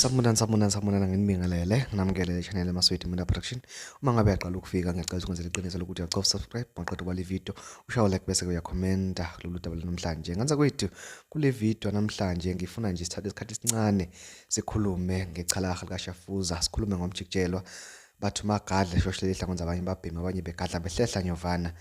Sanibonani, sanibonani, sanibonani, nginibingelele, nginamukele le channel Maswidi Media Production. Uma ngabe uyaqala ukufika, ngiyacela ukuthi ungenzele iqiniso lokuthi uyacofa subscribe, maqeda ubala ivideo, ushaye like bese uyakhomenta kulolu daba namhlanje. Nganza kwethu kule video namhlanje ngifuna nje sithathe isikhathi esincane sikhulume ngechalaha likaShafuza, sikhulume ngomjikijelwa. Bathi umagadla shoshle lehla abanye babhema, abanye begadla behlehla nyovana.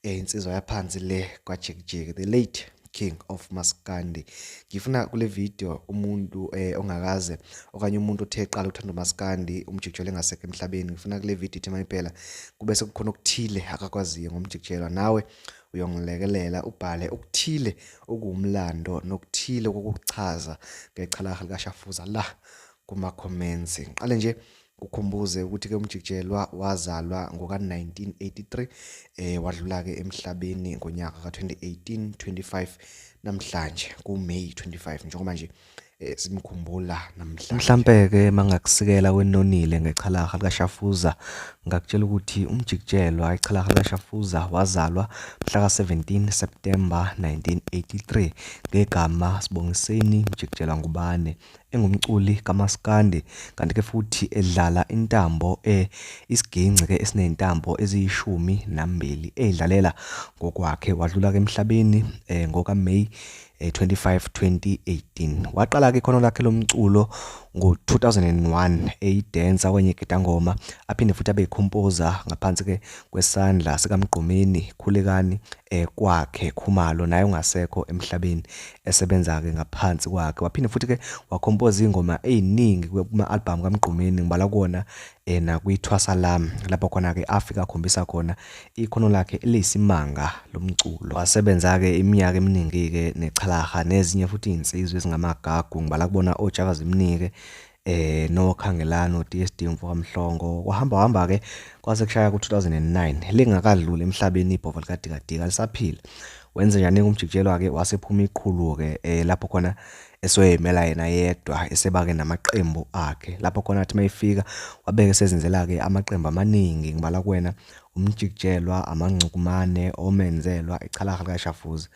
Insizwa yaphansi le kwaJikijiki, the late king of Maskandi. Ngifuna kule video umuntu ongakaze okanye umuntu othe qala uthanda uMaskandi umjikijelwa engasekho emhlabeni, ngifuna kule video ithi mayiphela kube sekukhona okuthile akakwaziyo ngomjikijelwa, nawe uyongilekelela ubhale okuthile okuwumlando nokuthile kokuchaza ngechalaha likaShafuza la kuma comments. Ngiqale nje kukhumbuze ukuthi ke umjikijelwa wazalwa ngoka-1983, wadlula ke emhlabeni ngonyaka ka-2018 25 namhlanje ku-May 25, njengoba nje simkhumbula namhlanje. Mhlampe ke mangakusikela wenonile ngechalaha likaShafuza, ngakutshela ukuthi umjikijelwa ichalaha likaShafuza wazalwa mhla ka-17 September 1983 ngegama Sibongiseni Mjikijelwa Ngubane, engumculi kaMaskandi, kanti ke futhi edlala intambo isiginci ke esinezintambo eziyishumi nambili edlalela ngokwakhe. Wadlula ke emhlabeni ngoka May 25 2018. Waqala ke ikhono lakhe lomculo ngo-2001 eyidancer kwenye igidangoma, aphinde futhi abe yicomposer ngaphansi ke kwesandla sikaMgqumeni Khulekani kwakhe Khumalo, naye ungasekho emhlabeni, esebenza ke ngaphansi kwakhe. Waphinde futhi ke wacompose ingoma eziningi kuma album kaMgqumeni, ngibala kuwona nakwithwasa lami, lapho khona ke afika akhombisa khona ikhono lakhe eliyisimanga lomculo. Wasebenza ke iminyaka eminingi ke nechalaha nezinye futhi izinsizwa ezingamagagu, ngibala kubona oJava Zimnike, noKhangelano DSD mfoka Mhlongo. Kwahamba hamba ke kwase kushaya ku-2009, lingakadluli emhlabeni ibhova likaDikadika lisaphila. Wenze njani umjikijelwa ke? Wasephuma iqhulu ke, lapho khona esoyimela yena yedwa, eseba ke namaqembu akhe, lapho khona athi mayifika wabeke sezenzela ke amaqembu amaningi, ngibala kuwena umjikijelwa, amangcukumane, omenzelwa, ichalaha likaShafuza,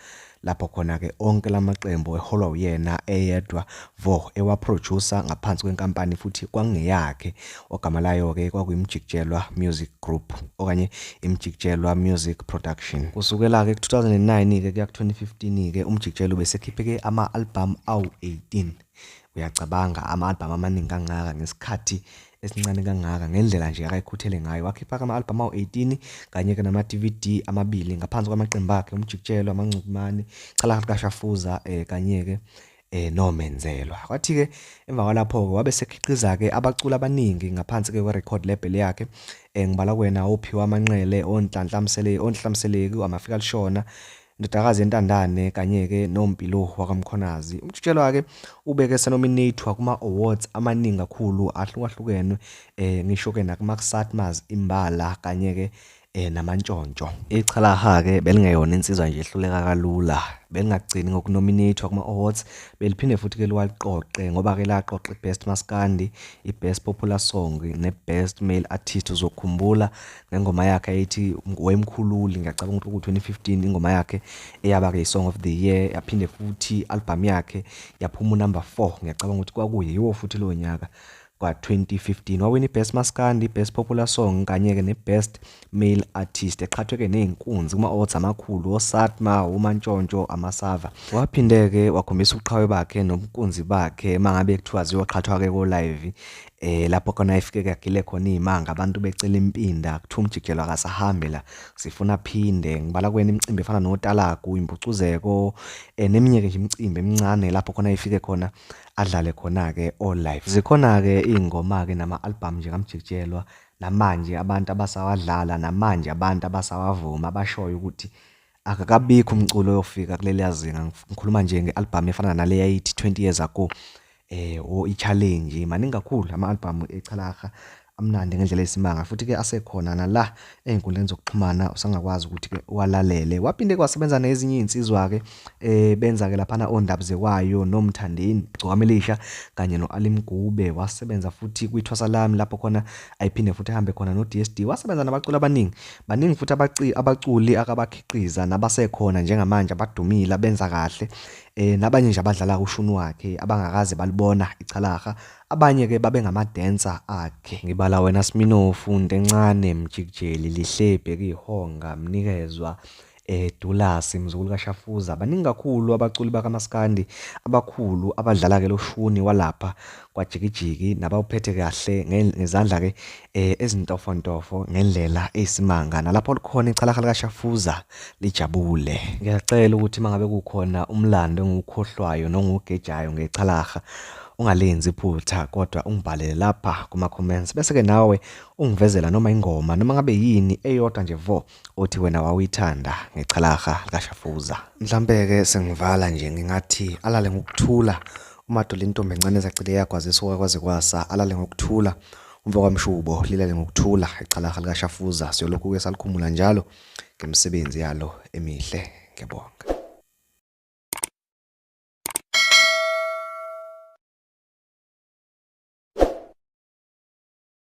lapho khona ke onke lamaqembu eholwa uyena eyedwa vo, ewaproducer ngaphansi kwenkampani futhi kwangeyakhe, ogama layo ke kwakuyimjikijelwa Music Group okanye imjikijelwa Music Production. Kusukela ke ku-2009 ke kuya ku-2015 ke umjikijelwa ubesekhiphe ke ama-album awu-18. Uyacabanga, ama-album amaningi kangaka ngesikhathi esincane kangaka, ngendlela nje akayikhuthele ngayo. Wakhipha ama-album awu-18 kanye ke nama-DVD amabili ngaphansi kwamaqembu akhe umjikijelwa, amangcukumane, ichalaha likaShafuza, kanye ke nomenzelwa. Kwathi ke emva kwalapho ke wabe sekhiqiza ke abaculi abaningi ngaphansi ke kwe-record label yakhe, ngibala kuwena ophiwa amanxele, onhlanhla Mseleku, onhlanhla Mseleku, amafika lishona, indodakazi yentandane, kanye ke noMpilo wakaMkhonazi. Umjikijelwa ke ubeke senominatewa kuma awards amaningi kakhulu ahlukahlukene, ngisho ke nakuma SATMAs imbala kanye ke namantshontsho. Ichalaha ke belingeyona insizwa nje ehluleka kalula, belingagcini ngokunominatewa kuma awards, beliphinde futhi ke liwaqoqe, ngoba ke laqoqa i-Best Maskandi, i-Best Popular Song ne-Best Male Artist. Uzokhumbula ngengoma yakhe ayithi Wemkhululi, ngiyacabanga ukuthi ku-2015 ingoma yakhe eyaba ke i-Song of the Year. Yaphinde futhi album yakhe yaphuma number 4, ngiyacabanga ukuthi kwakuyiwo futhi lo nyaka kwa-2015. Wawina i-Best Maskandi, i-Best Popular Song kanye ke ne-Best Male Artist, eqhathwe ke nezinkunzi kuma awards amakhulu oSATMA, uMantshontsho, amaSava. Waphinde ke wakhombisa ubuqhawe bakhe nobunkunzi bakhe mangabe kuthiwa ziyoqhathwa ke ko live, lapho khona ifike kagile khona izimanga, abantu becela impinda, kuthiwa umjikijelwa akasahambe la, sifuna phinde. Ngibala kuyena imicimbi efana noTalagu, impucuzeko, neminye ke nje imicimbi emincane lapho khona ifike khona adlale khona ke all live. Zikhona ke izingoma ke nama album nje kaMjikijelwa namanje abantu abasawadlala, namanje abantu abasawavuma, abashoyo ukuthi akakabikho umculo oyofika kuleliya zinga. Ngikhuluma nje nge-album efana nale yayithi 20 years ago, o i-challenge. Maningi kakhulu ama-album echalaha amnandi ngendlela esimanga, futhi ke asekhona nala ey'nkundleni zokuxhumana, usangakwazi ukuthi ke uwalalele. Waphinde kwasebenza nezinye iy'nsizwa ke, benza ke laphana oNdabuzekwayo noMthandeni Gcokama kanye no-Ali Mgube. Wasebenza futhi kwithwasa lami, lapho khona ayiphinde futhi ahambe khona no-DSD. Wasebenza nabaculi abaningi, baningi futhi abaculi akabakhiqiza nabasekhona njengamanje abadumile abenza kahle. Nabanye nje abadlala ushuni wakhe abangakaze balibona ichalaha, abanye-ke babengama-dancer akhe. Ngibala wena Sminofu, Ntencane, Mjikijeli, Lihle, Bhekihonga, Mnikezwa, Dulasi, mzukulu kaShafuza. Baningi kakhulu abaculi bakamaskandi abakhulu abadlala-ke lo shuni walapha kwaJikijiki nabawuphethe kahle ngezandla-ke ezintofontofo ngendlela eyisimanga. Nalapho likhona ichalaha likaShafuza lijabule. Ngiyacela ukuthi uma ngabe kukhona umlando engiwukhohlwayo nongiwugejayo ngechalaha, ungalenzi iphutha kodwa ungibhalele lapha kuma-comments, bese-ke nawe ungivezela noma ingoma noma ngabe yini eyodwa nje vo othi wena wawuyithanda ngechalaha likaShafuza. Mhlampe-ke sengivala nje ngingathi alale ngokuthula uMadola intombi encane ezacile yagwazisuka kwaze kwasa, alale ngokuthula umfo kaMshubo, lilale ngokuthula ichalaha likaShafuza. Siyolokhu-ke salikhumula njalo ngemisebenzi yalo emihle. Ngiyabonga.